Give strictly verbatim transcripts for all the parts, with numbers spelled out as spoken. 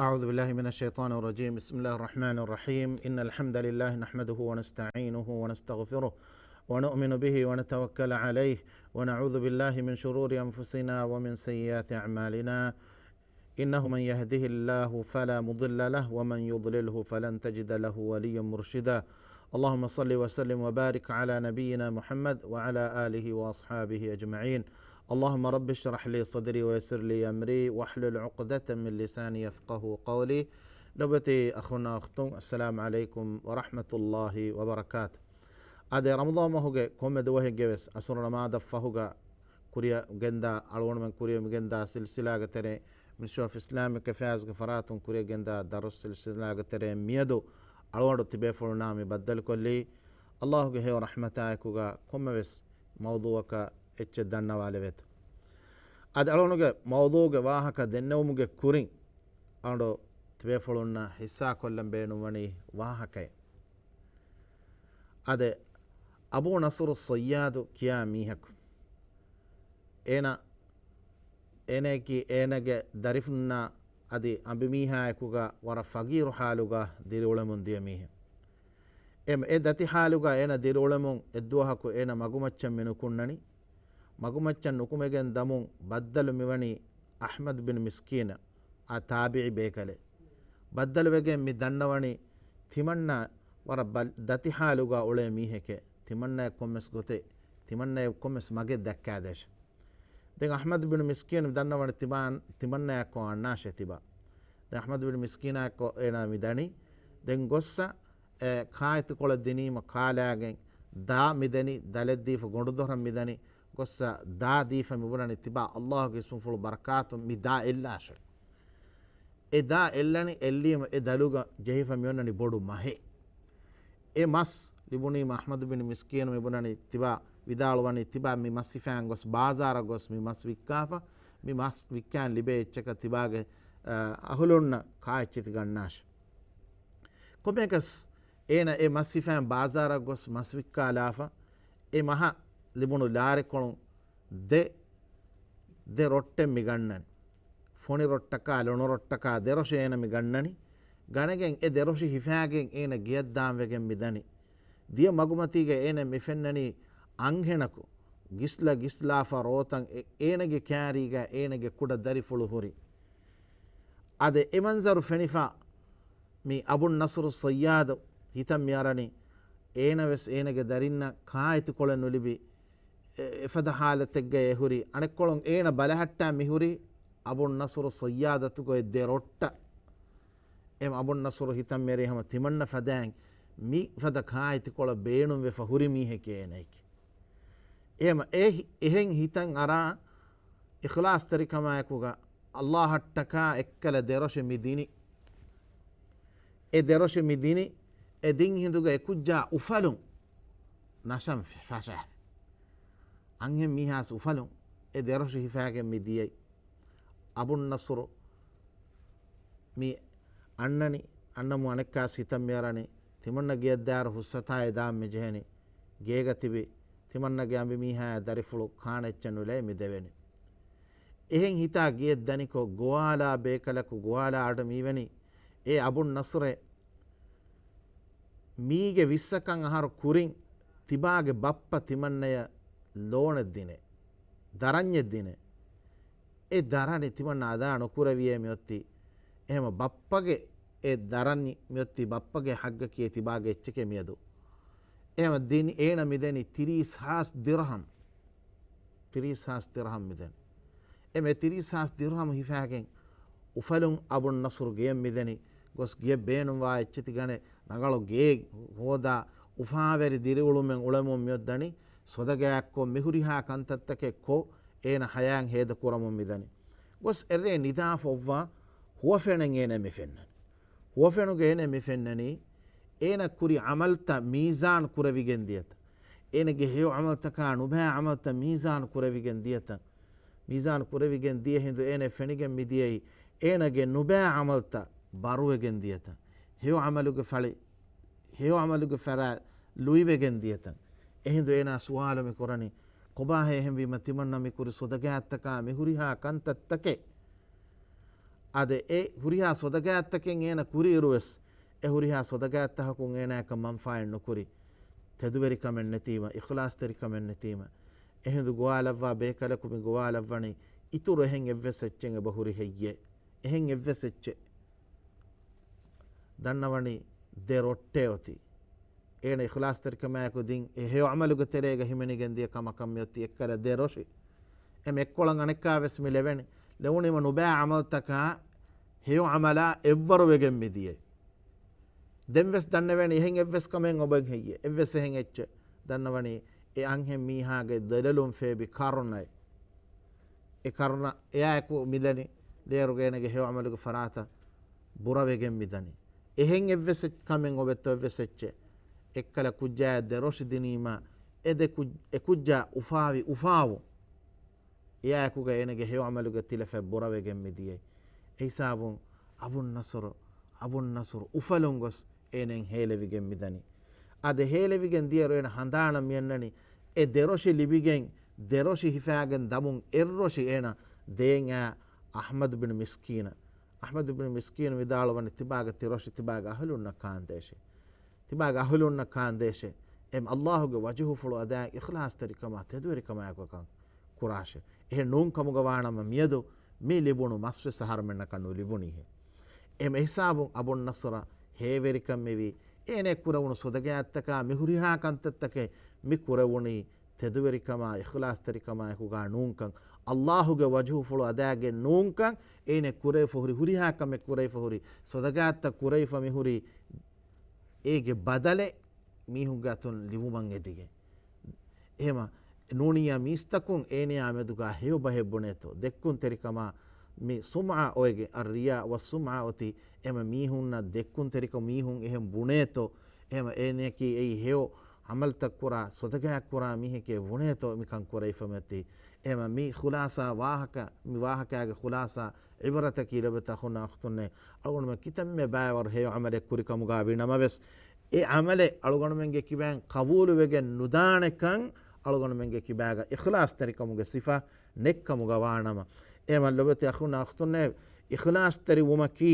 أعوذ بالله من الشيطان الرجيم. بسم الله الرحمن الرحيم. إن الحمد لله نحمده ونستعينه ونستغفره ونؤمن به ونتوكل عليه ونعوذ بالله من شرور أنفسنا ومن سيئات أعمالنا. إنه من يهده الله فلا مضل له ومن يضلله فلن تجد له وليا مرشدا. اللهم صل وسلم وبارك على نبينا محمد وعلى آله وأصحابه أجمعين. اللهم رب اشرح لي صدري ويسر لي أمري واحلل عقدة من لساني يفقهوا قولي. ލޮބުވެތި އަޚުންނާ އުޚްތުން، އައްސަލާމު ޢަލައިކުމް ވަރަޙްމަތުﷲި ވަބަރަކާތު. އާދެ، ރަމަޟާން މަހުގެ ކޮންމެ ދުވަހެއްގެ ވެސް އަސުރު ނަމާދަށް ފަހުގަ ކުރިއަށް ގެންދާ، އަޅުގަނޑުމެން ކުރިއަށް މިގެންދާ ސިލްސިލާގެ ތެރެއިން، މިނިސްޓްރީ އޮފް އިސްލާމިކް އެފެއާޒްގެ ފަރާތުން ކުރިއަށް ގެންދާ ދަރުސް ސިލްސިލާގެ ތެރެއިން މިއަދު އަޅުގަނޑު ތިބޭފުޅުންނާ މި ބައްދަލުކޮށްލީ. ﷲގެ ހެޔޮ ރަޙްމަތާއެކުގަ ކޮންމެވެސް މައުޟޫއަކަށް އެއްޗެއް ދަންނަވާލެވޭތޯ. އަދި އަޅުގަނޑުގެ މައުޟޫގެ ވާހަކަ ދެންނެވުމުގެ ކުރިން، އަޅުގަނޑު ތިބޭފުޅުންނަށް ހިއްސާކޮށްލަން ބޭނުންވަނީ ވާހަކައެއް. އާދެ، އަބޫ ނަޞްރު ޞައްޔާދު ކިޔާ މީހަކު. އޭނަ، އޭނައަކީ އޭނަގެ ދަރިފުންނާ އަދި އަނބިމީހާއެކުގަ ވަރަށް ފަގީރު ޙާލުގަ ދިރިއުޅެމުން ދިޔަ މީހެއް. އެ، އެ ދަތި ޙާލުގަ އޭނަ ދިރިއުޅެމުން އެއްދުވަހަކު އޭނަ މަގުމައްޗަށް މި ނުކުންނަނީ. މަގުމައްޗަށް ނުކުމެގެން ދަމުން ބައްދަލު މިވަނީ އަޙްމަދު ބިން މިސްކީނަށް، އާ ތާބިޢީ ބޭކަލެއް. ބައްދަލުވެގެން މި ދަންނަވަނީ ތިމަންނާ ވަރަށް ބަލް-، ދަތި ޙާލުގަ އުޅޭ މީހެކޭ. ތިމަންނާއަށް ކޮންމެސް ގޮތެއް، ތިމަންނާއަށް ކޮންމެސް މަގެއް ދައްކާދޭށޭ. ދެން އަޙްމަދު ބިން މިސްކީން މި ދަންނަވަނީ ތިމާ-، ތިމަންނާއަށް އަންނާށޭ ތިބާ. ދެން އަޙްމަދު ބިން މިސްކީނާއަށް އޭނާ މި ދަނީ. ދެން ގޮއްސަ އެ ކާއެތިކޮޅެއް ދިނީމަ ކާލާގެން ދާ މިދެނީ، ދަލެއްދީފަ ގޮނޑުދޮށަށް މިދަނީ، ގޮއްސަ ދާ ދީފަ މިބުނަނީ ތިބާ ﷲގެ އިސްމުފުޅު ބަރަކާތުން މި ދާ އެއްލާށޭ. އެ ދާ އެއްލަނީ، އެއްލީމަ އެ ދަލުގަ ޖެހިފަ މިއޮންނަނީ ބޮޑު މަހެއް. އެ މަސް ލިބުނީމަ އަޙްމަދު ބިން މިސްކީނު މިބުނަނީ ތިބާ ވިދާޅުވަނީ ތިބާ މި މަސް ހިފާން ގޮސް ބާޒާރަށް ގޮސް މި މަސް ވިއްކާފަ، މި މަސް ވިއްކާން ލިބޭ އެއްޗަކަށް ތިބާގެ، އަ، އަހުލުންނަށް ކާއެއްޗެތި ގަންނާށޭ. ކޮންމެއަކަސް އޭނަ އެ މަސް ހިފާން ބާޒާރަށް ގޮސް މަސް ވިއްކާލާފަ، އެ މަހަށް ލިބުނު ލާރިކޮޅުން ދެ، ދެ ރޮއްޓެއް މި ގަންނަނީ. ފޮނި ރޮއްޓަކާ، ލޮނު ރޮއްޓަކާ ދެ ރޮށެއް އޭނަ މި ގަންނަނީ. ގަނެގެން އެ ދެ ރޮށި ހިފާގެން އޭނަ ގެޔަށްދާން ވެގެން މި ދަނީ. ދިޔަ މަގުމަތީގަ އޭނަ މި ފެންނަނީ އަންހެނަކު ގިސްލަ ގިސްލާފަ ރޯތަން އެ-، އޭނަގެ ކާރީގަ އޭނަގެ ކުޑަ ދަރިފުޅު ހުރި. އާދެ، އެ މަންޒަރު ފެނިފަ މި އަބު ނަޞްރު ޞައްޔާދު ހިތަށް މިއަރަނީ، އޭނަވެސް އޭނަގެ ދަރިންނަށް ކާއެތިކޮޅެއް ނުލިބި، އެ-، އެފަދަ ޙާލަތެއްގައޭ ހުރީ. އަނެއްކޮޅުން އޭނަ ބަލަހައްޓާ މިހުރީ އަބު ނަޞްރު ޞައްޔާދަށް ގޮސް ދެ ރޮއްޓަށް. އެ އަބު ނަޞްރު ހިތަށް މިއަރީ ހަމަ ތިމަންނަ ފަދައިން މި ފަދަ ކާއެތިކޮޅަށް ބޭނުންވެފަ ހުރި މީހެކޭ އޭނައަކީ. އެހެން އެ-، އެހެން ހިތަށް އަރާ އިޚްލާޞްތެރިކަމާއެކުގަ ﷲ އަށްޓަކާ އެއްކަލަ ދެރޮށެއް މި ދިނި. އެ ދެރޮށެއް މި ދިނި، އެ ދިން ހިނދުގަ އެ ކުއްޖާ އުފަލުން ނަށަން ފެ-، ފަށާފި. އަންހެން މީހާސް އުފަލުން އެ ދެރޮށި ހިފާގެން މި ދިޔައީ. އަބު ނަޞްރު މި އަންނަނީ، އަންނަމު އަނެއްކާސް ހިތަށް މިއަރަނީ، ތިމަންނަ ގެޔަށްދާއިރު ފުއްސަތާއި ދާން މި ޖެހެނީ، ގޭގަ ތިބި ތިމަންނަގެ އަނބިމީހާއާ ދަރިފުޅު ކާނެ އެއްޗެއް ނުލައި މި ދެވެނީ. އެހެން ހިތާ ގެޔަށް ދަނިކޮށް، ގޮވާލާ ބޭކަލަކު ގޮވާލާ އަޑު މީވެނީ، އޭ އަބު ނަޞްރޭ، މީގެ ވިއްސަކަށް އަހަރު ކުރިން ތިބާގެ ބައްޕަ ތިމަންނަޔަށް ލޯނެއް ދިނޭ، ދަރަންޏެއް ދިނޭ. އެ ދަރަނި ތިމަންނަ އަދާ ނުކުރެވިޔޭ މިއޮތީ. އެހެމަ ބައްޕަގެ އެ ދަރަނި މިއޮތީ ބައްޕަގެ ހައްގަކީ ތިބާގެ އެއްޗެކޭ މިއަދު. އެހެމަ ދިނި އޭނަ މިދެނީ ތިރީސް ހާސް ދިރްހަމް. ތިރީސް ހާސް ދިރްހަމް މިދެން. އެމެ ތިރީސް ހާސް ދިރްހަމް ހިފާގެން އުފަލުން އަބު ނަޞްރު ގެޔަށް މިދެނީ. ގޮސް ގެޔަށް ބޭނުންވާ އެއްޗެތި ގަނެ، ރަނގަޅު ގެއެއް ހޯދާ، އުފާވެރި ދިރިއުޅުމެއް އުޅެމުން މިއޮއްދަނީ. ސޮދަގައެއްކޮށް މިހުރިހާ ކަންތައްތަކެއް ކޮށް އޭނަ ހަޔާތް ހޭދަ ކުރަމުން މިދަނީ. ގޮސް އެރޭ ނިދާފަ އޮއްވާ ހުވަފެނެއް އޭނަ މި ފެންނަނީ. ހުވަފެނުގެ އޭނަ މި ފެންނަނީ، އޭނަ ކުރި ޢަމަލްތައް މީޒާން ކުރެވިގެން ދިޔަތަން. އޭނަގެ ހެޔޮ ޢަމަލްތަކާ ނުބައި ޢަމަލްތައް މީޒާން ކުރެވިގެން ދިޔަތަން. މީޒާން ކުރެވިގެން ދިޔަ ހިނދު އޭނަ ފެނިގެން މިދިޔައީ، އޭނަގެ ނުބައި ޢަމަލްތައް ބަރުވެގެން ދިޔަތަން. ހެޔޮ ޢަމަލުގެ ފަޅި، ހެޔޮ ޢަމަލުގެ ފަރާތް ލުއިވެގެން ދިޔަތަން. އެހިނދު އޭނާ ސުވާލު މި ކުރަނީ، ކޮބާހޭ އެހެންވީމަ ތިމަންނަ މި ކުރި ސޮދަގާތްތަކާ މި ހުރިހާ ކަންތައްތަކެއް އާދެ، އެ ހުރިހާ ސޮދަގާތްތަކެއް އޭނަ ކުރިއިރުވެސް، އެ ހުރިހާ ސޮދަގާތްތަކަކުން އޭނާއަކަށް މަންފާއެއް ނުކުރި. ތެދުވެރިކަމެއް ނެތީމަ، އިޚްލާޞްތެރިކަމެއް ނެތީމަ، އެހިނދު ގޮވާލައްވާ ބޭކަލަކު މި ގޮވާލައްވަނީ، އިތުރު އެހެން އެއްވެސް އެއްޗެއް އެބަ ހުރި ހެއްޔޭ؟ އެހެން އެއްވެސް އެއްޗެއް. ދަންނަވަނީ ދެ ރޮއްޓެއް އޮތީ. އޭނަ އިޚްލާޞްތެރިކަމާއެކު ދިން އެ ހެޔޮ ޢަމަލުގެ ތެރޭގަ ހިމެނިގެން ދިޔަ ކަމަކަށް މިއޮތީ އެއްކަލަ ދެ ރޮށި. އެމަ އެއްކޮޅަށް އަނެއްކާވެސް މި ލެވެނީ. ލެވުނީމަ ނުބައި ޢަމަލުތަކާ ހެޔޮ ޢަމަލާ އެއްވަރު ވެގެން މި ދިޔައީ. ދެންވެސް ދަންނަވަނީ އެހެން އެއްވެސް ކަމެއް އޮބެން ހެއްޔޭ؟ އެއްވެސް އެހެން އެއްޗެއް. ދަންނަވަނީ އެ އަންހެން މީހާގެ ދެލޮލުން ފޭބި ކަރުނައެއް. އެ ކަރުނަ އެއާއެކު މިދަނީ، ލޭރުގަ އޭނަގެ ހެޔޮ ޢަމަލުގެ ފަރާތަށް ބުރަވެގެން މިދަނީ. އެހެން އެއްވެސް އެއް-، ކަމެއް އޮވެއްތޯ އެއްވެސް އެއްޗެއް. އެއްކަލަ ކުއްޖާއަށް ދެ ރޮށި ދިނީމަ، އެ ދެ ކުއް-، އެ ކުއްޖާ އުފާވި އުފާވުން. އެއާއެކުގަ އޭނަގެ ހެޔޮ ޢަމަލުގެ ތިލަފަތް ބުރަވެގެން މިދިޔައީ. އެހިސާބުން އަބުން ނަޞްރު، އަބުން ނަޞްރު އުފަލުން ގޮސް އޭނައިން ހޭލެވިގެން މިދަނީ. އާދެ، ހޭލެވިގެން ދިޔައިރު އޭނަ ހަނދާނަށް މިއަންނަނީ އެ ދެ ރޮށި ލިބިގެން، ދެ ރޮށި ހިފާގެން ދަމުން އެއްރޮށި އޭނަ ދޭން އައި އަޙްމަދު ބިން މިސްކީނަށް. އަޙްމަދު ބިން މިސްކީނު ވިދާޅުވަނީ ތިބާގެ ތިރޮށި ތިބާގެ އަހުލުންނަށް ކާންދޭށޭ. ތިބާގެ އަހުލުންނަށް ކާންދޭށޭ. އެމަ ﷲ ގެ ވަޖުހުފުޅު އަދާ އިޚްލާޞްތެރިކަމާ ތެދުވެރިކަމާއެކު ކަން ކުރާށޭ. އެހެން ނޫން ކަމުގަ ވާނަމަ މިއަދު މި ލިބުނު މަސްވެސް އަހަރުމެންނަކަށް ނުލިބުނީހޭ. އެމަ އެހިސާބުން އަބުން ނަޞްރަށް ހޭވެރިކަން މިވީ. އޭނަ ކުރެވުނު ސޮދަގާތްތަކާ މި ހުރިހާ ކަންތައްތަކެއް މި ކުރެވުނީ ތެދުވެރިކަމާ އިޚްލާޞްތެރިކަމާއެކުގަ ނޫންކަން، ﷲ ގެ ވަޖުހުފުޅު އަދާގެން ނޫންކަން، އޭނަ ކުރެވިފަ ހުރި، ހުރިހާ ކަމެއް ކުރެވިފަ ހުރި، ސޮދަގާތްތައް ކުރެވިފަ މި ހުރި، އޭގެ ބަދަލެއް މީހުންގެ އަތުން ލިބުމަށް އެދިގެން. އެހެމަ ނޫނިއްޔާ މީސްތަކުން އޭނަޔާ މެދުގަ ހެޔޮ ބަހެއް ބުނޭތޯ، ދެއްކުންތެރިކަމާ މި ސުމްޢަ އޮވެގެން، އައްރިޔާ ވައްސުމްޢަ އޮތީ، އެމަ މީހުންނަށް ދެއްކުންތެރިކަމު މީހުން އެހެން ބުނޭތޯ، އެހެމަ އޭނަޔަކީ އެއީ ހެޔޮ ޢަމަލުތައް ކުރާ، ޞަދަޤާތް ކުރާ މީހެކޭ ބުނޭތޯ މިކަން ކުރެވިފަ މިއޮތީ. އެހެމަ މި ޚުލާޞާ ވާހަކަ، މި ވާހަކާގެ ޚުލާޞާ ޢިބްރަތަކީ ލޮބުވެތި އަޚުންނާ އުޚްތުންނޭ، އަޅުގަނޑުމެން ކިތަންމެ ބައިވަރު ހެޔޮ ޢަމަލެއް ކުރި ކަމުގަ ވި ނަމަވެސް، އެ ޢަމަލެއް އަޅުގަނޑުމެންގެ ކިބައިން ޤަބޫލުވެގެން ނުދާނެކަން އަޅުގަނޑުމެންގެ ކިބާގަ އިޚްލާޞްތެރިކަމުގެ ސިފަ ނެތްކަމުގަ ވާނަމަ، އެހެމަ ލޮބުވެތި އަޚުންނާ އުޚްތުންނޭ، އިޚްލާޞްތެރިވުމަކީ،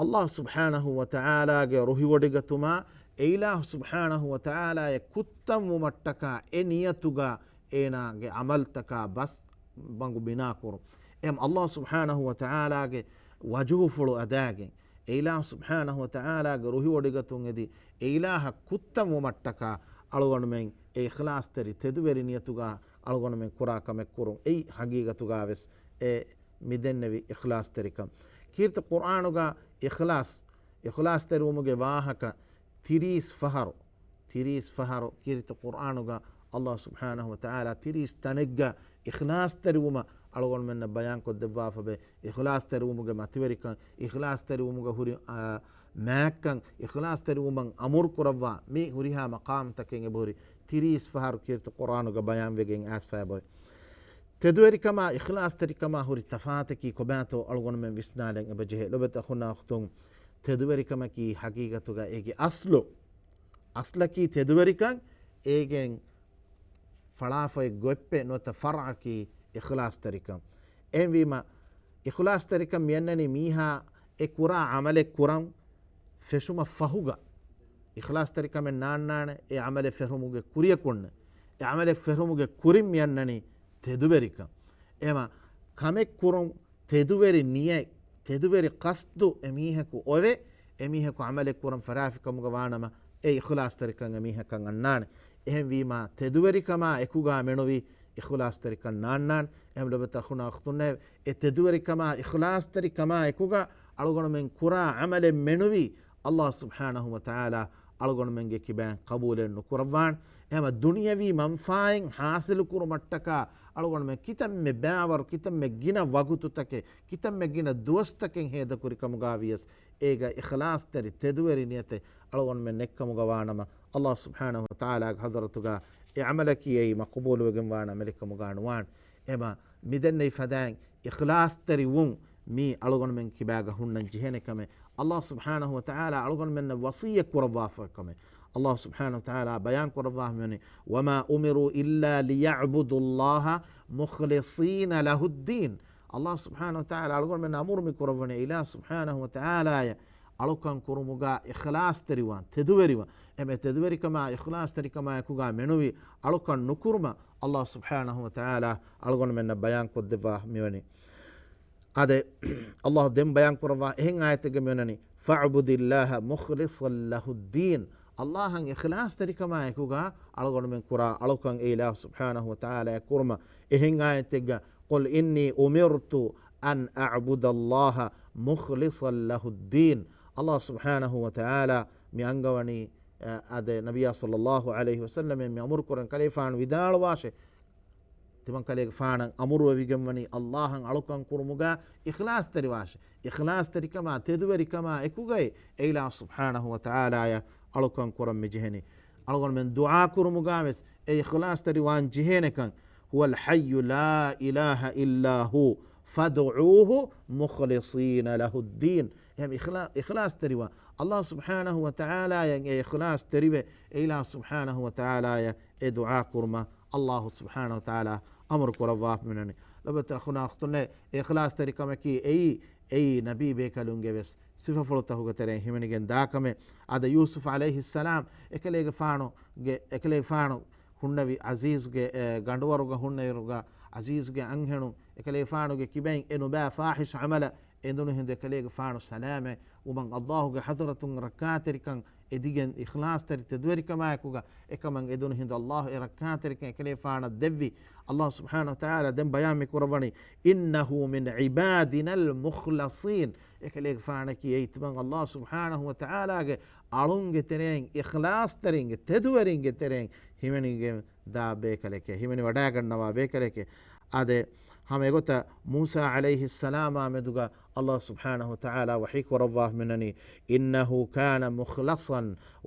ﷲ ސުބްޙާނަހޫ ވަތަޢާލާގެ ރުހިވޮޑިގަތުމާ، އެ އިލާހު ސުބްޙާނަހޫ ވަތަޢާލާއަށް ކުއްތަންވުމަށްޓަކާ އެ ނިޔަތުގަ އޭނާގެ ޢަމަލުތަކާ ބަސް ބަނގު ބިނާކުރުން. އެހެމަ ﷲ ސުބްޙާނަހޫ ވަތަޢާލާގެ ވަޖުހުފުޅު އަދާގެން، އެ އިލާހު ސުބްޙާނަހޫ ވަތަޢާލާގެ ރުހިވޮޑިގަތުން އެދި، އެ އިލާހަށް ކުއްތަންވުމަށްޓަކާ އަޅުގަނޑުމެން އެ އިޚްލާޞްތެރި ތެދުވެރި ނިޔަތުގަ އަޅުގަނޑުމެން ކުރާ ކަމެއް ކުރުން. އެއީ ޙަޤީޤަތުގަވެސް އެ މިދެންނެވި އިޚްލާޞްތެރިކަން. ކީރިތި ޤުރްއާނުގަ އިޚްލާޞް، އިޚްލާޞްތެރިވުމުގެ ވާހަކަ ތިރީސް ފަހަރު، ތިރީސް ފަހަރު ކީރިތި ޤުރްއާނުގަ ﷲ ސުބްޙާނަހޫ ވަތަޢާލާ ތިރީސް ތަނެއްގަ އިޚްލާޞްތެރިވުމަށް އަޅުގަނޑުމެންނަށް ބަޔާންކޮށްދެއްވާފަވޭ. އިޚްލާޞްތެރިވުމުގެ މަތިވެރިކަން، އިޚްލާޞްތެރިވުމުގެ ހުރި، އާ، މާތްކަން، އިޚްލާޞްތެރިވުމަށް އަމުރު ކުރައްވާ މި ހުރިހާ މަޤާމްތަކެއް އެބަހުރި ތިރީސް ފަހަރު ކީރިތި ޤުރްއާނުގަ ބަޔާންވެގެން އައިސްފައިބޮއެ. ތެދުވެރިކަމާ އިޚްލާޞްތެރިކަމާ ހުރި ތަފާތަކީ ކޮބާތޯ އަޅުގަނޑުމެން ވިސްނާލަން އެބަޖެހޭ. ލޮބުވެތި އަޚުންނާ އުޚްތުން، ތެދުވެރިކަމަކީ ޙަޤީޤަތުގަ އޭގެ އަޞްލު، އަޞްލަކީ ތެދުވެރިކަން، އޭގެން ފަޅާފައި ގޮތްޕެއް ނުވަތަ ފަރްޢަކީ އިޚްލާޞްތެރިކަން. އެހެންވީމަ، އިޚްލާޞްތެރިކަން މިއަންނަނީ މީހާ އެ ކުރާ ޢަމަލެއް ކުރަން ފެށުމަށް ފަހުގަ، އިޚްލާޞްތެރިކަމެއް ނާންނާނެ އެ ޢަމަލެއް ފެށުމުގެ ކުރިޔަކުންނެ. އެ ޢަމަލެއް ފެށުމުގެ ކުރިން މިއަންނަނީ ތެދުވެރިކަން. އެހެމަ ކަމެއް ކުރުން ތެދުވެރި ނިޔަތް، ތެދުވެރި ޤަޞްދު އެމީހަކު އޮވެ، އެމީހަކު ޢަމަލެއް ކުރަން ފަރާފިކަމުގަ ވާނަމަ، އެ އިޚްލާޞްތެރިކަން އެމީހަކަށް އަންނާނެ. އެހެންވީމާ، ތެދުވެރިކަމާ އެކުގަ މެނުވީ އިޚްލާޞްތެރިކަން ނާންނާނެ. އެހެން ލޮބުވެތި އަޚުންނާ އުޚްތުންނޭވެ! އެ ތެދުވެރިކަމާ، އިޚްލާޞްތެރިކަމާ އެކުގަ އަޅުގަނޑުމެން ކުރާ ޢަމަލެއް މެނުވީ، ﷲ ސުބްޙާނަހޫ ވަތަޢާލާ އަޅުގަނޑުމެންގެ ކިބައިން ޤަބޫލެއް ނުކުރައްވާނެ. އެހެމަ ދުނިޔަވީ މަންފާއެއް ޙާޞިލުކުރުމަށްޓަކާ އަޅުގަނޑުމެން ކިތަންމެ ބައިވަރު، ކިތަންމެ ގިނަ ވަގުތުތަކެއް، ކިތަންމެ ގިނަ ދުވަސްތަކެއް ހޭދަކުރި ކަމުގަ ވިޔަސް، އޭގަ އިޚްލާޞްތެރި ތެދުވެރި ނިޔަތެއް އަޅުގަނޑުމެން ނެތްކަމުގަ ވާނަމަ، ﷲ ސުބްޙާނަހޫ ވަތަޢާލާގެ ޙަޟްރަތުގަ އެ ޢަމަލަކީ އެއީ މަޤުބޫލުވެގެންވާނެ ޢަމަލެއް ކަމުގަ ނުވާނެ. އެހެމަ މިދެންނެވި ފަދައިން އިޚްލާޞްތެރިވުން މީ އަޅުގަނޑުމެން ކިބާގަ ހުންނަން ޖެހޭނެ ކަމެއް. ﷲ ސުބްޙާނަހޫ ވަތަޢާލާ އަޅުގަނޑުމެންނަށް ވަޞިއްޔަތް ކުރައްވާފަ ކަމެއް. ﷲ ސުބްޙާނަހޫ ވަތަޢާލާ ބަޔާން ކުރައްވާފަ މިވަނީ، "وما أمروا إلا ليعبدوا الله مخلصين له الدين." އަﷲ ސުބްޙާނަހޫ ވަތަޢާލާ އަޅުގަނޑުމެންނަށް އަމުރު މި ކުރައްވަނީ އިލާހު ސުބްޙާނަހޫ ވަތަޢާލާއަށް އަޅުކަން ކުރުމުގަ އިޚްލާޞްތެރިވާން، ތެދުވެރިވާން. އެމެ ތެދުވެރިކަމާ އިޚްލާޞްތެރިކަމާއެކުގަ މެނުވި އަޅުކަން ނުކުރުމަށް އަﷲ ސުބްޙާނަހޫ ވަތަޢާލާ އަޅުގަނޑުމެންނަށް ބަޔާން ކޮށްދެއްވާ މިވަނީ. އާދެ، އަﷲ ދެން ބަޔާން ކުރައްވާ އެހެން އާޔަތެއްގަ މިވަނަނީ، فَاعْبُدِ اللَّهَ مُخْلِصًا لَهُ الدِّينَ. އަﷲއަށް އިޚްލާޞްތެރިކަމާއެކުގަ އަޅުގަނޑުމެން ކުރާ އަޅުކަން އެ އިލާހު ސުބްޙާނަހޫ ވަތަޢާލާއަށް ކުރުމަށް. އެހެން އާޔަތެއްގަ، قُلْ إِنِّي أُمِرْتُ أَنْ أَعْبُدَ اللَّهَ مُخْلِصًا لَهُ الدِّينَ. އަﷲ ސުބްޙާނަހޫ ވަތަޢާލާ މި އަންގަވަނީ، އަ، އާދެ، ނަބިއްޔާ ޞައްލައްލާހު ޢަލައިހި ވަސައްލަމަށް މި އަމުރު ކުރަން ކަލޭގެފާނު ވިދާޅުވާށޭ. ތިމަން ކަލޭގެފާނަށް އަމުރުވެވިގެންވަނީ އަﷲއަށް އަޅުކަން ކުރުމުގަ އިޚްލާޞްތެރިވާށޭ. އިޚްލާޞްތެރިކަމާ ތެދުވެރިކަމާ އެކުގައި އެ އިލާހު ސުބްޙާނަހޫ ވަތަޢާލާއަށް އަޅުކަން ކުރަން މިޖެހެނީ. އަޅުގަނޑުމެން ދުޢާ ކުރުމުގަވެސް އެ އިޚްލާޞްތެރިވާން ޖެހޭނެކަން، هُوَ الْحَيُّ لَا إِلَٰهَ إِلَّا هُوَ فَادْعُوهُ مُخْلِصِينَ لَهُ الدِّينَ. އެހެން އިޚްލާ-، އިޚްލާޞްތެރިވާ، އަﷲ ސުބްޙާނަހޫ ވަތަޢާލާއަށް އެ އިޚްލާޞްތެރިވެ، އެ އިލާހު ސުބްޙާނަހޫ ވަތަޢާލާއަށް އެ ދުޢާ ކުރުމަށް އަﷲ ސުބްޙާނަހޫ ވަތަޢާލާ އަމުރު ކުރައްވާފަ މިނަނީ. ލޮބުވެތި އަޚުންނާ އުޚްތުންނޭ، އިޚްލާޞްތެރިކަމަކީ އެއީ، އެއީ ނަބީ ބޭކަލުންގެ ވެސް ސިފަފުޅުތަކުގެ ތެރެއިން ހިމެނިގެން ދާކަމެއް. އާދެ، ޔޫސުފް ޢަލައިހިއްސަލާމް އެކަލޭގެފާނުގެ، އެކަލޭގެފާނު ހުންނެވި ޢަޒީޒުގެ، އެ، ގަނޑުވަރުގަ ހުންނައިރުގަ، ޢަޒީޒުގެ އަންހެނުން އެކަލޭގެފާނުގެ ކިބައިން އެ ނުބައި ފާޙިޝް ޢަމަލަށް އެދުނު ހިނދު އެކަލޭގެފާނު ސަލާމަތް ވުމަށް އަﷲގެ ޙަޟްރަތުން ރައްކާތެރިކަން އެދިގެން އިޚްލާޞްތެރި ތެދުވެރިކަމާއެކުގަ އެކަމަށް އެދުނު ހިނދު އަﷲ އެ ރައްކާތެރިކަން އެކަލޭގެފާނަށް ދެއްވި. އަﷲ ސުބްޙާނަހޫ ވަތަޢާލާ ދެން ބަޔާން މި ކުރައްވަނީ، إِنَّهُ مِنْ عِبَادِنَا الْمُخْلَصِينَ. އެކަލޭގެފާނަކީ އެއީ ތިމަން އަﷲ ސުބްޙާނަހޫ ވަތަޢާލާގެ އަޅުންގެ ތެރެއިން، އިޚްލާޞްތެރިންގެ، ތެދުވެރިންގެ ތެރެއިން ހިމެނިގެން ދާ ބޭކަލެކޭ، ހިމެނިވަޑައިގަންނަވާ ބޭކަލެކޭ. އާދެ، ހަމަ އެގޮތަށް މޫސާ ޢަލައިހިއްސަލާމާ މެދުގަ އަﷲ ސުބްޙާނަހޫ ވަތަޢާލާ ވަޙީ ކުރައްވާފަ މިނަނީ، إِنَّهُ كَانَ مُخْلَصًا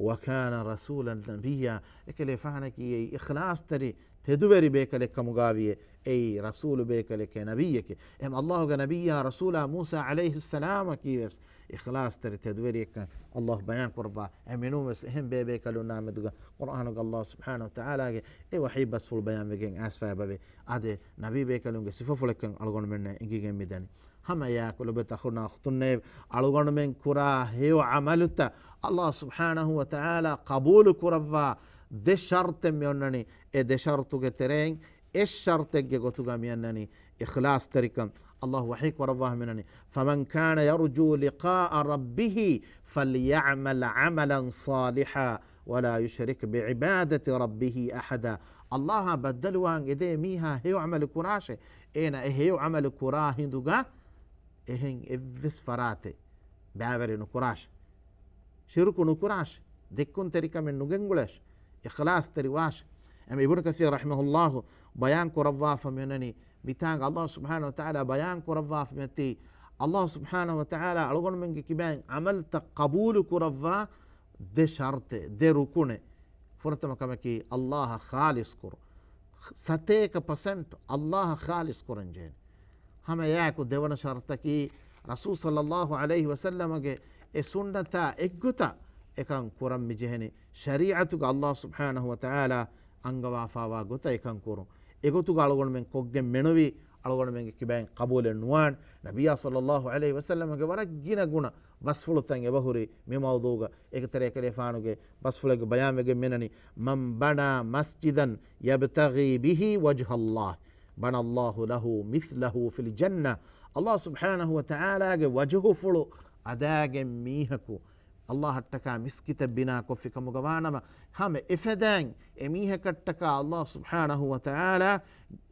وَكَانَ رَسُولًا نَبِيًّا. އެކަލޭގެފާނަކީ އެއީ އިޚްލާޞްތެރި ތެދުވެރި ބޭކަލެއްކަމުގައިވިއެ، އެއީ ރަސޫލު ބޭކަލެކޭ، ނަބިއްޔެކޭ. އެހެން އަﷲގެ ނަބިއްޔާ ރަސޫލާ މޫސާ ޢަލައިހިއްސަލާމަކީ ވެސް އިޚްލާޞްތެރި ތެދުވެރިއެއްކަން އަﷲ ބަޔާން ކުރައްވާ. އެ މިނޫން ވެސް އެހެން ބޭބޭކަލުންނާ މެދުގަ ޤުރްއާނުގަ އަﷲ ސުބްޙާނަހޫ ވަތަޢާލާގެ އެ ވަޙީ ބަސްފުޅު ބަޔާންވެގެން އައިސްފައިބަވޭ. އާދެ، ނަބީ ބޭކަލުންގެ ސިފަފުޅެއްކަން އަޅުގަނޑުމެންނަށް އެނގިގެން މިދަނީ. ހަމަ އެއާއެކު ލޮބުވެތި އަޚުންނާ އުޚްތުންނޭވެ! އަޅުގަނޑުމެން ކުރާ ހެޔޮ ޢަމަލުތައް އަﷲ ސުބްޙާނަހޫ ވަތަޢާލާ ޤަބޫލު ކުރައްވާ ދެ ޝަރުޠެއް މި އޮންނަނީ. އެ ދެ ޝަރުޠުގެ ތެރެއިން އެއް ޝަރުޠެއްގެ ގޮތުގަ މި އަންނަނީ އިޚްލާޞްތެރިކަން. އަﷲ ވަޙީ ކުރައްވާ މިނަނީ، فَمَنْ كَانَ يَرْجُو لِقَاءَ رَبِّهِ فَلْيَعْمَلْ عَمَلًا صَالِحًا وَلَا يُشْرِكْ بِعِبَادَةِ رَبِّهِ أَحَدًا. އަﷲއާ ބައްދަލުވާން އެދޭ މީހާ ހެޔޮ ޢަމަލު ކުރާށޭ. އޭނަ އެ ހެޔޮ ޢަމަލު ކުރާ ހިނދުގަ އެހެން އެއްވެސް ފަރާތެއް ބައިވެރި ނުކުރާށޭ. ޝިރުކު ނުކުރާށޭ. ދެއްކުންތެރިކަމެއް ނުގެންގުޅޭށޭ. އިޚްލާޞްތެރިވާށޭ. އެމަ އިބްނު ކަސީރު ރަޙިމަހުﷲ ބަޔާން ކުރައްވާފަ މިއޮންނަނީ، މިތާނގަ އަﷲ ސުބްޙާނަހޫ ވަތަޢާލާ ބަޔާން ކުރައްވާފަ މިއޮތީ، އަﷲ ސުބްޙާނަހޫ ވަތަޢާލާ އަޅުގަނޑުމެންގެ ކިބައިން ޢަމަލުތައް ޤަބޫލު ކުރައްވާ ދެ ޝަރުޠެއް، ދެ ރުކުނެއް. ފުރަތަމަ ކަމަކީ އަﷲއަށް ޚާލިޞް ކުރުން. ސަތޭކަ ޕަސެންޓް އަﷲއަށް ޚާލިޞް ކުރަން ޖެހޭނެ. ހަމަ އެއާއެކު ދެވަނަ ޝަރުޠަކީ، ރަސޫލު ޞައްލައްލާހު ޢަލައިހި ވަސައްލަމަގެ އެ ސުންނަތާ އެއްގޮތަށް އެކަން ކުރަން މި ޖެހެނީ، ޝަރީޢަތުގަ އަﷲ ސުބްޙާނަހޫ ވަތަޢާލާ އަންގަވާފާވާ ގޮތަށް އެކަން ކުރުން. އެގޮތުގަ އަޅުގަނޑުމެން ކޮށްގެން މެނުވީ، އަޅުގަނޑުމެންގެ ކިބައިން ޤަބޫލެއް ނުވާނެ. ނަބިއްޔާ ޞައްލައްލާހު ޢަލައިހި ވަސައްލަމަގެ ވަރަށް ގިނަ ގުނަ ބަސްފުޅުތައް އެބަހުރި މި މައުޟޫޢުގަ. އޭގެ ތެރޭ އެކަލޭގެފާނުގެ ބަސްފުޅެއްގެ ބަޔާންވެގެން މިއަންނަނީ، مَنْ بَنَى مَسْجِدًا يَبْتَغِي بِهِ وَجْهَ اللَّهِ بَنَى اللَّهُ لَهُ مِثْلَهُ فِي الْجَنَّةِ. އަﷲ ސުބްޙާނަހޫ ވަތަޢާލާގެ ވަޖުހުފުޅު އަދާގެން މީހަކު އަﷲއަށްޓަކާ މިސްކިތެއް ބިނާކޮށްފި ކަމުގަ ވާނަމަ، ހަމަ އެފަދައިން އެމީހަކަށްޓަކާ އަﷲ ސުބްޙާނަހޫ ވަތަޢާލާ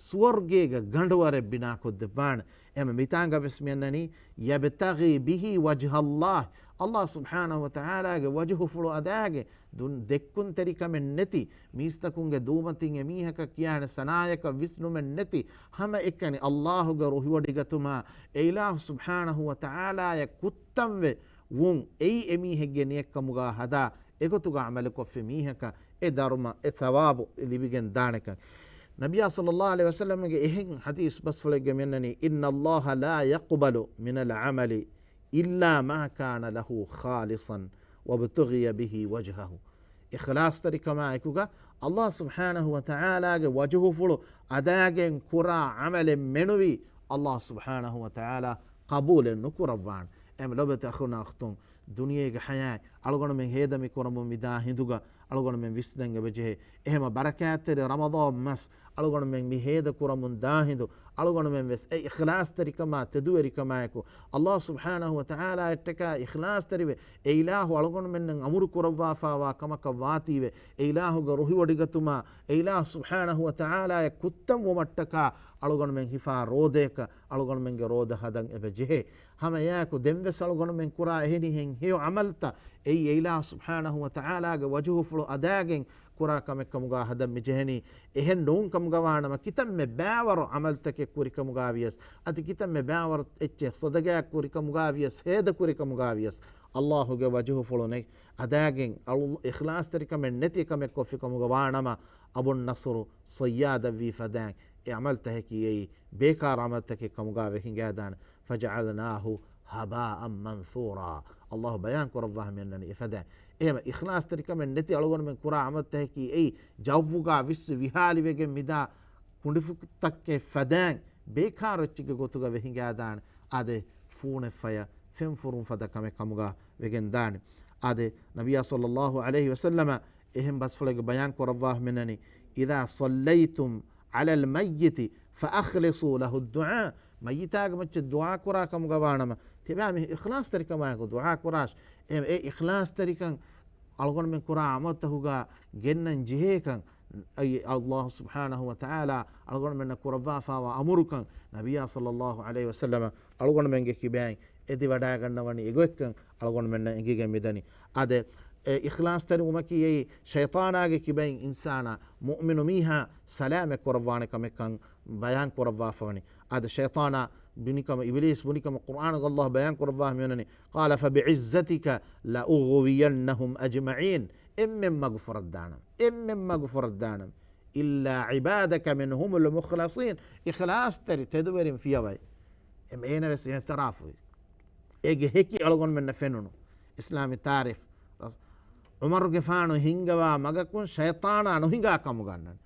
ސުވަރުގޭގަ ގަނޑުވަރެއް ބިނާކޮށްދެއްވާނެ. އެހެން މިތާނގަ ވެސް މިއަންނަނީ، يَبْتَغِي بِهِ وَجْهَ اللَّهِ. އަﷲ ސުބްޙާނަހޫ ވަތަޢާލާގެ ވަޖުހުފުޅު އަދާގެ ދުން ދެއްކުންތެރިކަމެއް ނެތި، މީސްތަކުންގެ ދޫމަތިން އެމީހަކަށް ކިޔާނެ ސަނާޔަކަށް ވިސްނުމެއް ނެތި، ހަމަ އެކަނި އަﷲގެ ރުހިވޮޑިގަތުމާ އެ އިލާހު ސުބްޙާނަހޫ ވަތަޢާލާޔަށް ކުއްތަންވެ ވުން އެއީ އެމީހެއްގެ ނިޔަތްކަމުގަ ހަދާ އެގޮތުގަ ޢަމަލުކޮށްފި މީހަކަށް އެ ދަރުމަ، އެ ސަވާބު ލިބިގެން ދާނެކަން. ނަބިއްޔާ ޞައްލައްލާހު ޢަލައިހި ވަސައްލަމްގެ އެހެން ޙަދީޘް ބަސްފުޅެއްގެ މިއަންނަނީ، إِنَّ اللَّهَ لَا يَقْبَلُ مِنَ الْعَمَلِ إِلَّا مَا كَانَ لَهُ خَالِصًا وَابْتُغِيَ بِهِ وَجْهَهُ. އިޚްލާޞްތެރިކަމާ އެކުގަ އަﷲ ސުބްޙާނަހޫ ވަތަޢާލާގެ ވަޖުހުފުޅު އަދާގެން ކުރާ ޢަމަލެއް މެނުވީ ﷲ ސުބްޙާނަހޫ ވަތަޢާލާ ޤަބޫލެއް ނުކުރައްވާނެ. އެހެން ލޮބުވެތި އަޚުންނާ އުޚްތުން، ދުނިޔޭގެ ޙަޔާތް އަޅުގަނޑުމެން ހޭދަ މި ކުރަމުން މިދާ ހިނދުގަ އަޅުގަނޑުމެން ވިސްނަން އެބަޖެހޭ. އެހެމަ ބަރަކާތްތެރި ރަމަޟާން މަސް އަޅުގަނޑުމެން މި ހޭދަ ކުރަމުން ދާ ހިނދު، އަޅުގަނޑުމެން ވެސް އެ އިޚްލާޞްތެރިކަމާ ތެދުވެރިކަމާއެކު، ﷲ ސުބްޙާނަހޫ ވަތަޢާލާއަށްޓަކާ އިޚްލާޞްތެރިވެ، އެ އިލާހު އަޅުގަނޑުމެންނަށް އަމުރު ކުރައްވާފާވާ ކަމަކަށް ވާތީވެ، އެ އިލާހުގެ ރުހިވޮޑިގަތުމާ، އެ އިލާހު ސުބްޙާނަހޫ ވަތަޢާލާއަށް ކުއްތަން ވުމަށްޓަކާ އަޅުގަނޑުމެން ހިފާ ރޯދަޔަކަށް އަޅުގަނޑުމެންގެ ރޯދަ ހަދަން އެބަ ޖެހޭ. ހަމަ އެއާއެކު ދެންވެސް އަޅުގަނޑުމެން ކުރާ އެހެނިހެން ހެޔޮ ޢަމަލްތައް އެއީ އެ އިލާހު ސުބްޙާނަހޫ ވަތަޢާލާގެ ވަޖުހުފުޅު އަދާގެން ކުރާ ކަމެއްކަމުގާ ހަދަން މިޖެހެނީ. އެހެން ނޫން ކަމުގަވާނަމަ، ކިތަންމެ ބައިވަރު ޢަމަލްތަކެއް ކުރިކަމުގާ ވިޔަސް، އަދި ކިތަންމެ ބައިވަރު އެއްޗެއް ޞަދަގާ ކުރިކަމުގާ ވިޔަސް، ހޭދަ ކުރިކަމުގާ ވިޔަސް، ﷲގެ ވަޖުހުފުޅު ނެތް އަދާގެން އަޅު އިޚްލާޞްތެރިކަމެއް ނެތި ކަމެއް ކޮށްފި ކަމުގަ ވާނަމަ، އަބުން ނަޞްރު ޞައްޔާދަށްވީ ފަދައިން އެ ޢަމަލްތަކަކީ އެއީ ބޭކާރު ޢަމަލްތަކެއް ކަމުގާ ވެ ހިނގާދާނެ. فجعلناه هباء منثورا. ﷲ ބަޔާން ކުރައްވާ މިއަންނަނީ އެފަދައިން. އެހެމަ އިޚްލާޞްތެރިކަމެއް ނެތި އަޅުގަނޑުމެން ކުރާ ޢަމަލްތަކަކީ އެއީ ޖައްވުގާ ވިއްސި ވިހާލިވެގެން މިދާ ކުނޑިފުތަކެއް ފަދައިން ބޭކާރު އެއްޗެއްގެ ގޮތުގަ ވެ ހިނގާދާނެ. އާދެ، ފޫނެއް ފަޔަށް ފެން ފުރުން ފަދަ ކަމެއް ކަމުގާ ވެގެން ދާނެ. އާދެ، ނަބިއްޔާ ޞައްލައްލާހު ޢަލައިހި ވަސައްލަމަ އެހެން ބަސްފުޅެއްގެ ބަޔާން ކުރައްވާ މިނަނީ، إذا صليتم على الميت فأخلصوا له الدعاء. މައްޔިތާގެ މައްޗަށް ދުޢާ ކުރާ ކަމުގަ ވާނަމަ، ތިބާ މި އިޚްލާޞްތެރިކަމާއެކު ދުޢާ ކުރާށި. އެ، އެ އިޚްލާޞްތެރިކަން އަޅުގަނޑުމެން ކުރާ ޢަމަލްތަކުގަ ގެންނަން ޖެހޭކަން، އައި، ﷲ ސުބްޙާނަހޫ ވަތަޢާލާ އަޅުގަނޑުމެންނަށް ކުރައްވާފާވާ އަމުރުކަން، ނަބިއްޔާ ޞައްލައްލާހު ޢަލައިހި ވަސައްލަމަ އަޅުގަނޑުމެންގެ ކިބައިން އެދިވަޑައިގަންނަވަނީ އެގޮތްކަން އަޅުގަނޑުމެންނަށް އެނގިގެން މިދަނީ. އާދެ، އެ އިޚްލާޞްތެރިވުމަކީ އެއީ ޝައިޠާނާގެ ކިބައިން އިންސާނާ، މުއުމިނު މީހާ ސަލާމަތް ކުރައްވާނެ ކަމެއްކަން ބަޔާން ކުރައްވާފަވަނީ. އާދެ، ޝައިޠާނާ ބުނިކަމަށް، އިބިލީސް ބުނިކަމަށް ޤުރްއާނުގަ ﷲ ބަޔާން ކުރައްވާ މިއޮންނަނީ، قال فبعزتك لأغوينهم أجمعين. އެންމެން މަގު ފުރައްދާނަން، އެންމެން މަގު ފުރައްދާނަން. إلا عبادك منهم المخلصين. އިޚްލާޞްތެރި ތެދުވެރިން ފިޔަވައި. އެމް އޭނަ ވެސް އިޢުތިރާފުވި. އޭގެ ހެކި އަޅުގަނޑުމެންނަށް ފެނުނު. އިސްލާމީ ތާރީޚް، ޢުމަރުގެފާނު ހިންގަވާ މަގަކުން ޝައިޠާނާ ނުހިނގާ ކަމުގަ އަންނަން.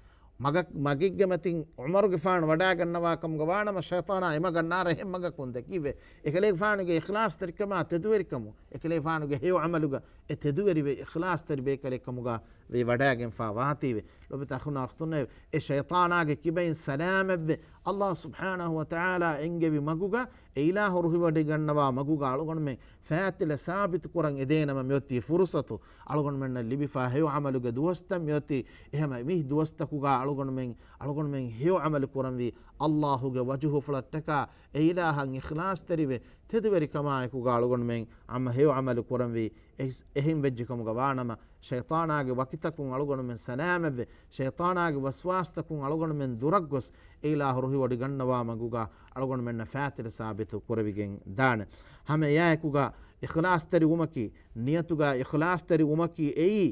މަގަ-، މަގެއްގެ މަތިން ޢުމަރުގެފާނު ވަޑާގަންނަވާ ކަމުގަ ވާނަމަ، ޝައިޠާނާ އެމަގަށް ނާރަ އެހެން މަގަކުން ދެކިވެ. އެކަލޭގެފާނުގެ އިޚްލާޞްތެރިކަމާ ތެދުވެރިކަމު، އެކަލޭގެފާނުގެ ހެޔޮ ޢަމަލުގަ އެ ތެދުވެރިވެ އިޚްލާޞްތެރި ބޭކަލެއް ކަމުގަ ވެ ވަޑާގެންފާ ވާތީވެ. ލޮބުވެތި އަޚުންނާ އުޚްތުންނޭވެ! އެ ޝައިޠާނާގެ ކިބައިން ސަލާމަތްވެ، ﷲ ސުބްޙާނަހޫ ވަތަޢާލާ އެންގެވި މަގުގަ އެ އިލާހު ރުހިވޮޑިގަންނަވާ މަގުގަ އަޅުގަނޑުމެން ފާތިލަ ސާބިތު ކުރަން އެދޭނަމަ މިއޮތީ ފުރުޞަތު. އަޅުގަނޑުމެންނަށް ލިބިފާ ހެޔޮ ޢަމަލުގެ ދުވަސްތައް މިއޮތީ. އެހެމަ މި ދުވަސްތަކުގަ އަޅުގަނޑުމެން، އަޅުގަނޑުމެން ހެޔޮ ޢަމަލު ކުރަންވީ ﷲގެ ވަޖުހުފުޅަށްޓަކާ އެ އިލާހަށް އިޚްލާޞްތެރިވެ، ތެދުވެރިކަމާއެކުގަ އަޅުގަނޑުމެން އަމަ ހެޔޮ ޢަމަލު ކުރަންވީ. އެ-، އެހެން ވެއްޖެ ކަމުގަ ވާނަމަ، ޝައިޠާނާގެ ވަކިތަކުން އަޅުގަނޑުމެން ސަލާމަތްވެ، ޝައިޠާނާގެ ވަސްވާސްތަކުން އަޅުގަނޑުމެން ދުރަށްގޮސް، އެ އިލާހު ރުހިވޮޑިގަންނަވާ މަގުގަ އަޅުގަނޑުމެންނަށް ފާތިލަ ސާބިތު ކުރެވިގެން ދާނެ. ހަމަ އެއާއެކުގަ އިޚްލާޞްތެރިވުމަކީ، ނިޔަތުގަ އިޚްލާޞްތެރިވުމަކީ އެއީ،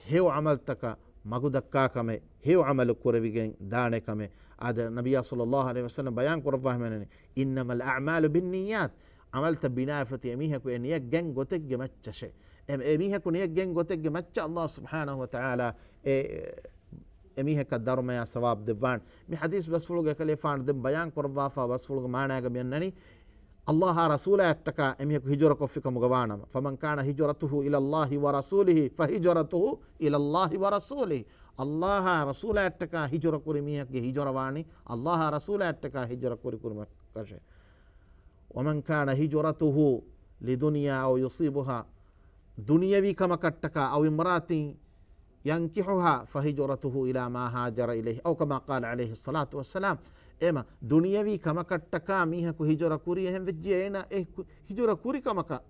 ހެޔޮ ޢަމަލުތަކަށް މަގުދައްކާ ކަމެއް، ހެޔޮ ޢަމަލު ކުރެވިގެން ދާނެ ކަމެއް. އާދެ، ނަބިއްޔާ ޞައްލައްލާހު ޢަލައިހި ވަސައްލަމަ ބަޔާން ކުރައްވާ ހިމެނެނީ، إنما الأعمال بالنيات. ޢަމަލުތައް ބިނާވެފަތި އެމީހަކު އެ ނިޔަތް ގެން ގޮތެއްގެ މައްޗަށޭ. އެ، އެމީހަކު ނިޔަތް ގެން ގޮތެއްގެ މައްޗަށް ﷲ ސުބްޙާނަހޫ ވަތަޢާލާ އެ، އެމީހަކަށް ދަރުމަޔާ ސަވާބު ދެއްވާނެ. މި ޙަދީޘް ބަސްފުޅުގެ އެކަލޭފާނު ދެން ބަޔާން ކުރައްވާފާ ބަސްފުޅުގެ މާނާގަ މިއަންނަނީ، ﷲ އާ ރަސޫލާއަށްޓަކާ އެމީހަކު ހިޖުރަ ކޮށްފި ކަމުގަ ވާނަމަ، فمن كان هجرته إلى الله ورسوله فهجرته إلى الله ورسوله. ﷲ އާ ރަސޫލާއަށްޓަކާ ހިޖުރަ ކުރި މީހަކުގެ ހިޖުރަ ވާނީ ﷲ އާ ރަސޫލާއަށްޓަކާ ހިޖުރަ ކުރި ކުރިމަކަށޭ. ومن كان هجرته لدنيا أو يصيبها، ދުނިޔަވީ ކަމަކަށްޓަކާ، أو امرأة ينكحها فهجرته إلى ما هاجر إليه، أو كما قال عليه الصلاة والسلام. އެމަ، ދުނިޔަވީ ކަމަކަށްޓަކާ މީހަކު ހިޖުރަ ކުރި، އެހެން ވެއްޖިއްޔާ އޭނަ އެ ކު-، ހިޖުރަ ކުރި ކަމަކަށް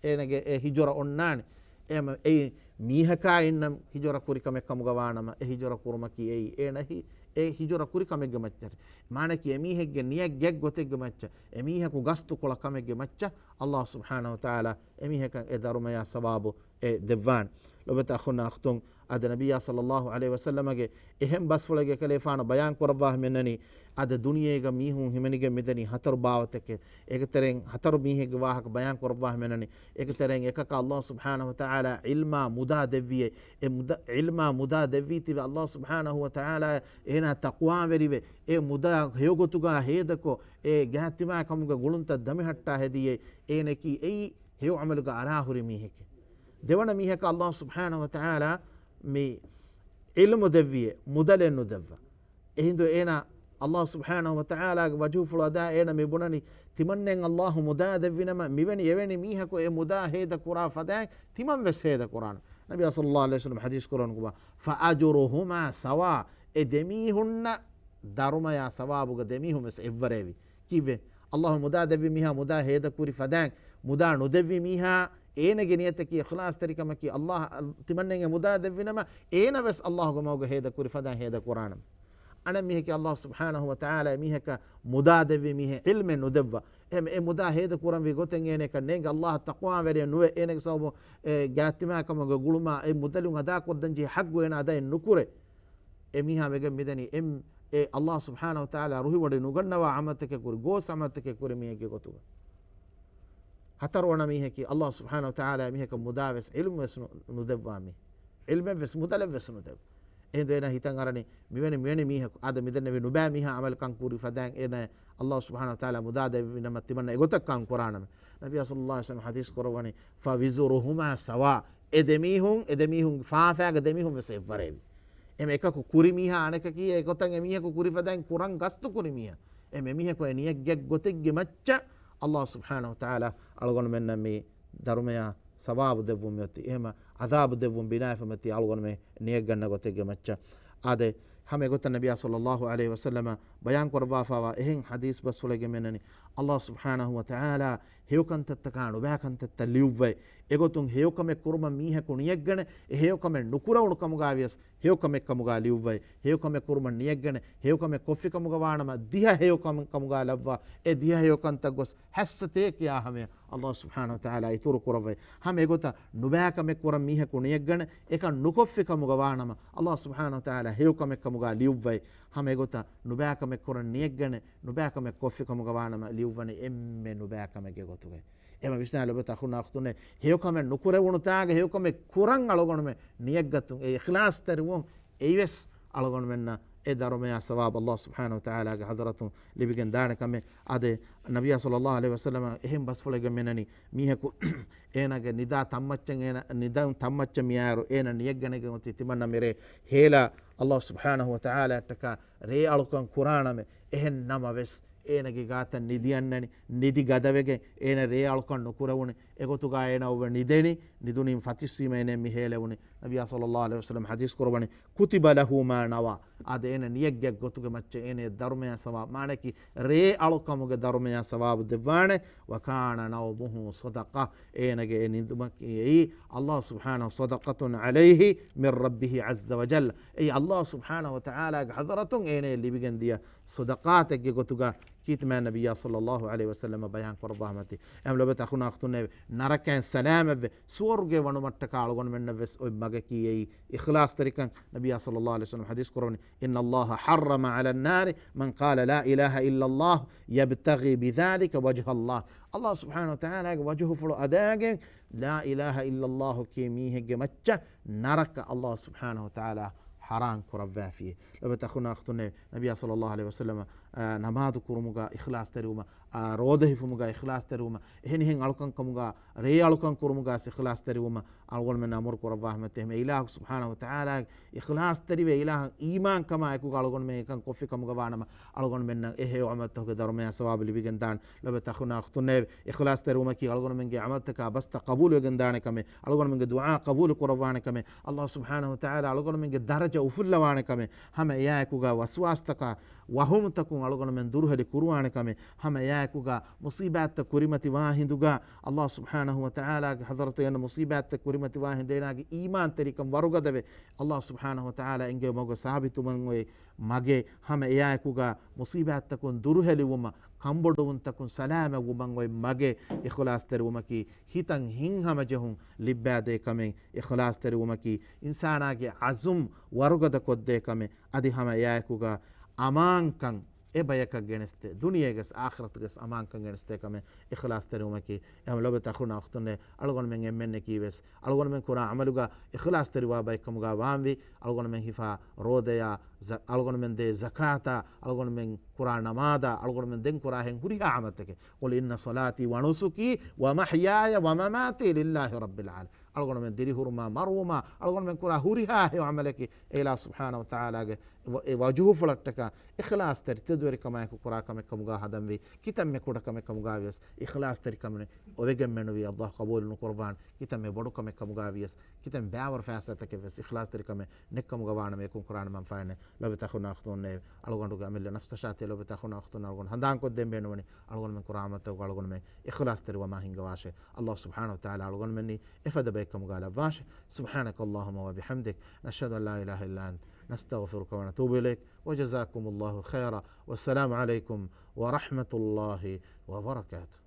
އޭނަގެ އެ ހިޖުރަ އޮންނާނެ. އެމަ، އެއީ މީހަކާ އިންނަން ހިޖުރަ ކުރި ކަމެއް ކަމުގަ ވާނަމަ، އެ ހިޖުރަ ކުރުމަކީ އެއީ އޭނަ ހި-، އެ ހިޖުރަ ކުރި ކަމެއްގެ މައްޗަށް. މާނައަކީ އެމީހެއްގެ ނިޔަތް ގެއްގޮތެއްގެ މައްޗަށް، އެމީހަކު ގަސްތު ކުޅަ ކަމެއްގެ މައްޗަށް ﷲ ސުބްޙާނަހޫ ވަތަޢާލާ އެމީހަކަށް އެ ދަރުމަޔާ ސަވާބު އެ ދެއްވާނެ. ލޮބުވެތި އަޚުންނާ އުޚްތުން، އަދި ނަބިއްޔާ ޞައްލައްލާހު ޢަލައިހި ވަސައްލަމަގެ އެހެން ބަސްފުޅެއްގެ ކަލޭފާނު ބަޔާން ކުރައްވާ މިންނަނީ، އަދި ދުނިޔޭގަ މީހުން ހިމެނިގެން މިދަނީ ހަތަރު ބާވަތެކެ، އޭގެތެރެއިން ހަތަރު މީހެއްގެ ވާހަކަ ބަޔާން ކުރައްވާ މިންނަނީ. އޭގެތެރެއިން އެކަކަށް ﷲ ސުބްޙާނަހު ވަތަޢާލާ ޢިލްމާ މުދާ ދެއްވިއޭ. އެ މުދާ، ޢިލްމާ މުދާ ދެއްވީތީވެ ﷲ ސުބްޙާނަހު ވަތަޢާލާ އޭނާ ތަޤްވާވެރިވެ، އެ މުދާ ހެޔޮގޮތުގަ ހޭދަކޮށް، އެ ގާތްތިމާ ކަމުގެ ގުޅުންތައް ދަމިހައްޓާ ހެދިއޭ. އޭނައަކީ އެއީ ހެޔޮ ޢަމަލުގަ އަރާހުރި މީހެކޭ. ދެވަނަ މީހަކަށް ﷲ ސުބްޙާނަހު ވަތަޢާލާ މި ޢިލްމު ދެއްވިއޭ، މުދަލެއް ނުދެއްވާ. އެހިނދު އޭނާ ﷲ ސުބްޙާނަހު ވަތަޢާލާގެ ވަޖުހުފުޅު އަދާ އޭނަ މި ބުނަނީ، ތިމަންނެން ﷲ މުދާ ދެއްވިނަމަ، މިވެނި އެވެނި މީހަކު އެ މުދާ ހޭދަ ކުރާ ފަދައިން ތިމަން ވެސް ހޭދަ ކުރާނަމޭ. ނަބިއްޔާ ޞައްލައްލާހު ޢަލައިހި ވަސައްލަމަ ޙަދީޘް ކުރައްވަނީ، ފައަޖުރުހުމާ ސަވާ، އެ ދެމީހުންނަށް ދަރުމަޔާ ސަވާބުގަ ދެމީހުން ވެސް އެއްވަރެވި. ކީއްވެ؟ ﷲ މުދާ ދެއްވި މީހާ މުދާ ހޭދަ ކުރި ފަދައިން، މުދާ ނުދެއްވި މީހާ އޭނަގެ ނިޔަތަކީ އިޚްލާޞްތެރިކަމަކީ، ﷲ ތިމަންނެން އެ މުދާ ދެއްވިނަމަ، އޭނަ ވެސް ﷲގެ މަގުގަ ހޭދަ ކުރި ފަދައިން ހޭދަ ކުރާނަމޭ. އަނެއް މީހަކީ ﷲ ސުބްޙާނަހު ވަތަޢާލާ އެ މީހަކަށް މުދާ ދެއްވި މީހެއް ޢިލްމެއް ނުދެއްވާ. އެ، އެ މުދާ ހޭދަ ކުރަންވީ ގޮތެއް އޭނައަކަށް ނޭނގެ، ﷲ އަށް ތަޤްވާވެރިއެއް ނުވެ، އޭނަގެ ސަބަބުން އެ ގާތްތިމާ ކަމުގެ ގުޅުމާ އެ މުދަލުން އަދާކޮށްދޭންޖެހޭ ޙައްޤު އޭނަ އަދާއެއް ނުކުރޭ. އެ މީހާ ވެގެން މިދަނީ އެ، އެ ﷲ ސުބްޙާނަހު ވަތަޢާލާ ރުހިވޮޑި ނުގަންނަވާ ޢަމަލުތަކެއް ކުރި، ގޯސް ޢަމަލުތަކެއް ކުރި މީހެއްގެ ގޮތުގަ. ހަތަރުވަނަ މީހަކީ ﷲ ސުބްޙާނަހު ވަތަޢާލާ އެ މީހަކަށް މުދާ ވެސް ޢިލްމު ވެސް ނު-، ނުދެއްވާ މީ. ޢިލްމެއް ވެސް މުދަލެއް ވެސް ނުދެއްވާ. އެހިނދު އޭނަ ހިތަށް އަރަނީ މިވެނި، މިވެނި މީހަކު އާދެ މިދެންނެވި ނުބައި މީހާ ޢަމަލު ކަން ކުރި ފަދައިން އޭނަ ﷲ ސުބްޙާނަހު ވަތަޢާލާ މުދާ ދެއްވި ނަމަ ތިމަންނަ އެގޮތަށް ކަން ކުރާނަމޭ. ނަބިއްޔާ ޞައްލައްލާހު ޢަލައިހި ވަސައްލަމަ ޙަދީޘް ކުރައްވަނީ، ފަވިޒުރުހުމާ ސަވާ. އެ ދެމީހުން، އެ ދެމީހުން ފާފައިގެ ދެމީހުން ވެސް އެއްވަރެވި. އެމެ އެކަކު ކުރި މީހާ އަނެކަކީ އެ ގޮތަށް އެ މީހަކު ކުރި ފަދައިން ކުރަން ގަސްތު ކުރި މީހާ. އެމެ މީހަކު އެ ނިޔަތްގެ ގޮތެއްގެ މައްޗަށް ﷲ ސުބްޙާނަހު ވަތަޢާލާ އަޅުގަނޑުމެންނަށް މި ދަރުމަޔާ ސަވާބު ދެއްވުން މިއޮތީ. އެހެމަ ޢަޛާބު ދެއްވުން ބިނާވެފަ މިއޮތީ އަޅުގަނޑުމެން ނިޔަތްގަންނަ ގޮތެއްގެ މައްޗަށް. އާދެ، ހަމަ އެގޮތަށް ނަބިއްޔާ ޞައްލައްލާހު ޢަލައިހި ވަސައްލަމަ ބަޔާން ކުރައްވާފައިވާ އެހެން ޙަދީޘް ބަސްފުޅެއްގެ މިންނަނީ، ﷲ ސުބްޙާނަހު ވަތަޢާލާ ހެޔޮކަންތައްތަކާ ނުބައިކަންތައްތައް ލިޔުއްވައި، އެގޮތުން ހެޔޮކަމެއް ކުރުމަށް މީހަކު ނިޔަތްގަނެ، އެ ހެޔޮކަމެއް ނުކުރެވުނު ކަމުގައި ވިޔަސް ހެޔޮކަމެއް ކަމުގަ ލިޔުއްވައި، ހެޔޮކަމެއް ކުރުމަށް ނިޔަތްގަނެ، ހެޔޮކަމެއް ކޮށްފި ކަމުގަ ވާނަމަ، ދިހަ ހެޔޮކަމެއް ކަމުގަ ލައްވާ، އެ ދިހަ ހެޔޮކަންތައް ގޮސް ހައްސަތޭކަޔާ ހަމަޔަށް ﷲ ސުބްޙާނަހު ވަތަޢާލާ އިތުރު ކުރައްވައި. ހަމަ އެގޮތަށް ނުބައިކަމެއް ކުރަން މީހަކު ނިޔަތްގަނެ، އެކަން ނުކޮށްފި ކަމުގަ ވާނަމަ، ﷲ ސުބްޙާނަހު ވަތަޢާލާ ހެޔޮކަމެއް ކަމުގަ ލިޔުއްވައި. ހަމަ އެގޮތަށް ނުބައިކަމެއް ކުރަން ނިޔަތްގަނެ، ނުބައިކަމެއް ކޮށްފި ކަމުގަ ވާނަމަ، ލިޔުއްވަނީ އެންމެ ނުބައިކަމެއްގެ ގޮތުގައި. އެމަ ވިސްނާ ލޮބުވެތި އަޚުންނާ އުޚްތުންނޭ، ހެޔޮކަމެއް ނުކުރެވުނު ތާގަ ހެޔޮކަމެއް ކުރަން އަޅުގަނޑުމެން ނިޔަތްގަތުން އެ އިޚްލާޞްތެރިވުން އެއީވެސް އަޅުގަނޑުމެންނަށް އެ ދަރުމަޔާ ސަވާބު ﷲ ސުބްޙާނަހު ވަތަޢާލާގެ ޙަޟްރަތުން ލިބިގެން ދާނެ ކަމެއް. އާދެ، ނަބިއްޔާ ޞައްލައްލާހު ޢަލައިހި ވަސައްލަމަ އެހެން ބަސްފުޅެއްގެ މިންނަނީ، މީހަކު އޭނާގެ ނިދާ ތައްމައްޗަށް އޭނަ، ނިދަން ތައްމައްޗަށް މިއާއިރު އޭނަ ނިޔަތްގަނެގެން އޮތީ ތިމަންނަ މިރޭ ހޭލާ ﷲ ސުބްޙާނަހު ވަތަޢާލާއަށްޓަކާ ރޭ އަޅުކަން ކުރާނަމޭ. އެހެން ނަމަވެސް، އޭނަގެ ގާތަށް ނިދި އަންނަނީ، ނިދި ގަދަވެގެން އޭނަ ރޭ އަޅުކަން ނުކުރެވުނީ. އެގޮތުގަ އޭނަ އޮވެ ނިދެނީ، ނިދުނީން ފަތިސްވީމަ އޭނަ މި ހޭލެވުނީ. ނަބިއްޔާ ޞައްލައްލާހު ޢަލައިހި ވަސައްލަމަ ޙަދީޘް ކުރައްވަނީ، كتب له ما نوى. އާދެ، އޭނަ ނިޔަތްގެ ގޮތުގެ މައްޗަށް އޭނަ ދަރުމަޔާ ސަވާބު، މާނައަކީ ރޭ އަޅުކަމުގެ ދަރުމަޔާ ސަވާބު ދެއްވާނެ. وكان نومه صدقة. އޭނަގެ އެ ނިދުމަކީ އެއީ ﷲ ސުބްޙާނަހު صدقة عليه من ربه عز وجل. އެއީ ﷲ ސުބްޙާނަހު ވަތަޢާލާގެ ޙަޟްރަތުން އޭނަޔަށް ލިބިގެން ދިޔަ ޞަދަޤާތެއްގެ ގޮތުގަ ކީރިތި މާތް ނަބިއްޔާ ޞައްލައްލާހު ޢަލައިހި ވަސައްލަމަ ބަޔާން ކުރައްވާ ހަމަތި. އެހެން ލޮބުވެތި އަޚުންނާ އުޚްތުންނޭވެ، ނަރަކައިން ސަލާމަތްވެ، ސުވަރުގެ ވަނުމަށްޓަކާ އަޅުގަނޑުމެންނަށް ވެސް އޮތް މަގަކީ އެއީ އިޚްލާޞްތެރިކަން. ނަބިއްޔާ ޞައްލައްލާހު ޢަލައިހި ވަސައްލަމަ ޙަދީޘް ކުރައްވަނީ، إن الله حرم على النار من قال لا إله إلا الله يبتغي بذلك وجه الله. ﷲ ސުބްޙާނަހު ވަތަޢާލާގެ ވަޖުހުފުޅު އަދާގެން لا إله إلا الله ކިޔޭ މީހެއްގެ މައްޗަށް ނަރަކަ ﷲ ސުބްޙާނަހު ވަތަޢާލާ ޙަރާމް ކުރައްވާފިއޭ. ލޮބުވެތި އަޚުންނާ އުޚްތުންނޭވެ، ނަބިއްޔާ ޞައްލައްލާހު ޢަލައިހި ވަސައްލަމަ، އާ، ނަމާދު ކުރުމުގަ އިޚްލާޞްތެރިވުމަށް، އާ، ރޯދަ ހިފުމުގަ އިޚްލާޞްތެރިވުމަށް، އެހެނިހެން އަޅުކަންކަމުގަ، ރޭ އަޅުކަން ކުރުމުގަ އިޚްލާޞްތެރިވުމަށް އަޅުގަނޑުމެން އަމުރު ކުރައްވާ ހަމަތި. އެހެން އިލާހު ސުބްޙާނަހު ވަތަޢާލާ އިޚްލާޞްތެރިވެ، އިލާހަށް އީމާންކަމާ އެކުގަ އަޅުގަނޑުމެން އެކަން ކޮށްފި ކަމުގަ ވާނަމަ، އަޅުގަނޑުމެންނަށް އެ ހެޔޮ ޢަމަލުތަކުގެ ދަރުމަޔާ ސަވާބު ލިބިގެން ދާނެ. ލޮބުވެތި އަޚުންނާ އުޚްތުންނޭވެ، އިޚްލާޞްތެރިވުމަކީ އަޅުގަނޑުމެންގެ ޢަމަލުތަކާ ބަސްތައް ޤަބޫލުވެގެން ދާނެ ކަމެއް، އަޅުގަނޑުމެންގެ ދުޢާ ޤަބޫލު ކުރައްވާނެ ކަމެއް، ﷲ ސުބްޙާނަހު ވަތަޢާލާ އަޅުގަނޑުމެންގެ ދަރަޖަ އުފުއްލަވާނެ ކަމެއް. ހަމަ އެއާއެކުގަ ވަސްވާސްތަކާ، ވަހުމުތަކުން، އަޅުގަނޑުމެން ދުރުހެލި ކުރުވާނެ ކަމެއް، ހަމަ އެއާއެކުގަ މުޞީބާތްތައް ކުރިމަތިވާ ހިނދުގަ، އަﷲ ސުބްޙާނަހޫ ވަތަޢާލާގެ ޙަޟްރަތު އޭނަ މުޞީބާތްތައް ކުރިމަތިވާ ހިނދު އޭނާގެ އީމާންތެރިކަން ވަރުގަދަވެ، އަﷲ ސުބްޙާނަހޫ ވަތަޢާލާ އެންގެވި މަގު ސާބިތުވުމަށް އޮތް މަގެއް، ހަމަ އެއާއެކުގަ މުޞީބާތްތަކުން ދުރުހެލިވުމަށް، ކަންބޮޑުވުންތަކުން ސަލާމަތްވުމަށް އޮތް މަގެއް، އިޚްލާޞްތެރިވުމަކީ، ހިތަށް ހިތްހަމަޖެހުން ލިއްބާދޭ ކަމެއް، އިޚްލާޞްތެރިވުމަކީ، އިންސާނާގެ ޢަޒުމް ވަރުގަދަ ކޮށްދޭ ކަމެއް، އަދި ހަމަ އެއާއެކުގަ އަމާންކަން އެ ބަޔަކަށް ގެނެސްދޭ، ދުނިޔޭގެސް އާޚިރަތުގެސް އަމާންކަން ގެނެސްދޭ ކަމެއް އިޚްލާޞްތެރިވުމަކީ. އެހެން ލޯބިވެތި އަޚުންނާ އުޚްތުންނޭ، އަޅުގަނޑުމެން އެންމެންނަކީވެސް އަޅުގަނޑުމެން ކުރާ ޢަމަލުގަ އިޚްލާޞްތެރިވާ ބައެއްކަމުގަ ވާންވީ. އަޅުގަނޑުމެން ހިފާ ރޯދަޔާ، ޒަ-، އަޅުގަނޑުމެން ދޭ ޒަކާތާ، އަޅުގަނޑުމެން ކުރާ ނަމާދާ، އަޅުގަނޑުމެން ދެން ކުރާހެން ހުރިހާ ޢަމަލުތަކެއް، قل إن صلاتي ونسكي ومحياي ومماتي لله رب العالمين. އަޅުގަނޑުމެން ދިރިހުރުމާ، މަރުވުމާ، އަޅުގަނޑުމެން ކުރާ ހުރިހާ ހެޔޮ ޢަމަލަކީ އެ އިލާހު ސުބްޙާނަހޫ ވަތަޢާލާގެ ވަ-، އެ ވަޖުހުފުޅަށްޓަކާ އިޚްލާޞްތެރި ތެދުވެރިކަމާއެކު ކުރާ ކަމެއް ކަމުގަ ހަދަންވީ. ކިތަންމެ ކުޑަ ކަމެއް ކަމުގަވިޔަސް އިޚްލާޞްތެރިކަމެއް އޮވެގެން މެނުވީ އަﷲ ޤަބޫލު ނުކުރައްވާނެ. ކިތަންމެ ބޮޑު ކަމެއް ކަމުގަވިޔަސް، ކިތަންމެ ބައިވަރު ފައިސާތަކެއްވެސް އިޚްލާޞްތެރިކަމެއް ނެއްކަމުގަ ވާނަމަ އެކުން ކުރާނަމަ ފައިނެ. ލޯބިވެތި އަޚުންނާ އުޚްތުންނޭ، އަޅުގަނޑުގެ އަމިއްލަ ނަފްސަށާ ތިޔަ ލޯބިވެތި އަޚުންނާ އުޚްތުން އަޅުގަނޑު ހަނދާންކޮށްދޭން ބޭނުންވަނީ، އަޅުގަނޑުމެން ކުރާ ޢަމަލުތަކުގަ އަޅުގަނޑުމެން އިޚްލާޞްތެރިވަމާ ހިންގަވާށޭ. އަﷲ ސުބްޙާނަހޫ ވަތަޢާލާ އަޅުގަނޑުމެންނީ އެފަދަ ބައެއްކަމުގަ ލައްވާށޭ. سبحانك اللهم وبحمدك، نشهد أن لا إله إلا أنت، نستغفرك ونتوب إليك، وجزاكم الله خيرا، والسلام عليكم ورحمة الله وبركاته.